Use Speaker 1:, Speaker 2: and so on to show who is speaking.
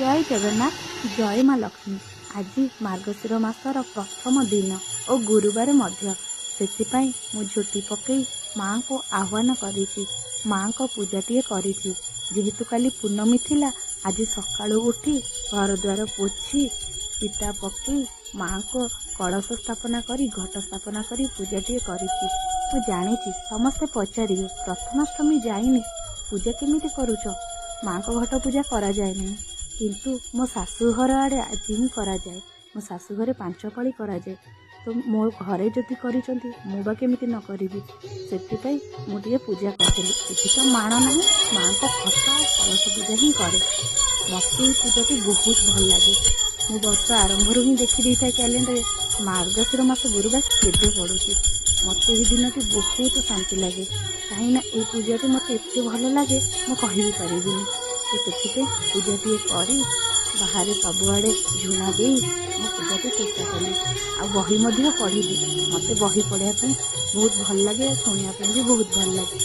Speaker 1: ଜୟ ଜଗନ୍ନାଥ, ଜୟ ମା ଲକ୍ଷ୍ମୀ। ଆଜି ମାର୍ଗଶିର ମାସର ପ୍ରଥମ ଦିନ ଓ ଗୁରୁବାର ମଧ୍ୟ। ସେଥିପାଇଁ ମୁଁ ଝୋଟି ପକେଇ ମାଆଙ୍କୁ ଆହ୍ୱାନ କରିଛି, ମାଆଙ୍କ ପୂଜାଟିଏ କରିଛି। ଯେହେତୁ କାଲି ପୂର୍ଣ୍ଣମୀ ଥିଲା, ଆଜି ସକାଳୁ ଉଠି ଘରଦ୍ୱାର ପୋଛି, ଚିତା ପକେଇ, ମାଆଙ୍କ କଳସ ସ୍ଥାପନା କରି, ଘଟ ସ୍ଥାପନା କରି ପୂଜାଟିଏ କରିଛି। ମୁଁ ଜାଣିଛି ସମସ୍ତେ ପଚାରିବେ, ପ୍ରଥମାଷ୍ଟମୀ ଯାଇନି, ପୂଜା କେମିତି କରୁଛ? ମାଆଙ୍କ ଘଟ ପୂଜା କରାଯାଏ ନାହିଁ। କିନ୍ତୁ ମୋ ଶାଶୁଘର ଆଡ଼େ ଆଜି ହିଁ କରାଯାଏ। ମୋ ଶାଶୁଘରେ 5 ପାଳି କରାଯାଏ। ତ ମୋ ଘରେ ଯଦି କରିଛନ୍ତି, ମୁଁ ବା କେମିତି ନ କରିବି? ସେଥିପାଇଁ ମୁଁ ଟିକେ ପୂଜା କରିଦେଲି। ଏଠି ତ ମାଣ ନାହିଁ, ମାଆଙ୍କ ଫଟୋ ଆଉ କଳସ ପୂଜା ହିଁ କରେ। ମୋତେ ଏଇ ପୂଜାଟି ବହୁତ ଭଲ ଲାଗେ। ମୁଁ ବର୍ଷ ଆରମ୍ଭରୁ ହିଁ ଦେଖିଦେଇଥାଏ କ୍ୟାଲେଣ୍ଡରରେ ମାର୍ଗଶିର ମାସ ଗୁରୁବାର କେବେ ପଡ଼ୁଛି। ମୋତେ ଏହି ଦିନଟି ବହୁତ ଶାନ୍ତି ଲାଗେ, କାହିଁକିନା ଏଇ ପୂଜାଟି ମୋତେ ଏତେ ଭଲ ଲାଗେ, ମୁଁ କହିବି ପାରିବିନି। ତ ସେଥିପାଇଁ ପୂଜାଟିଏ କରି ବାହାରେ ସବୁଆଡ଼େ ଝୁଣା ଦେଇ ମୁଁ ପୂଜାଟି ଶେଷ କଲି ଆଉ ବହି ମଧ୍ୟ ପଢ଼ିଲି। ମୋତେ ବହି ପଢ଼ିବା ପାଇଁ ବହୁତ ଭଲ ଲାଗେ, ଶୁଣିବା ପାଇଁ ବି ବହୁତ ଭଲ ଲାଗେ।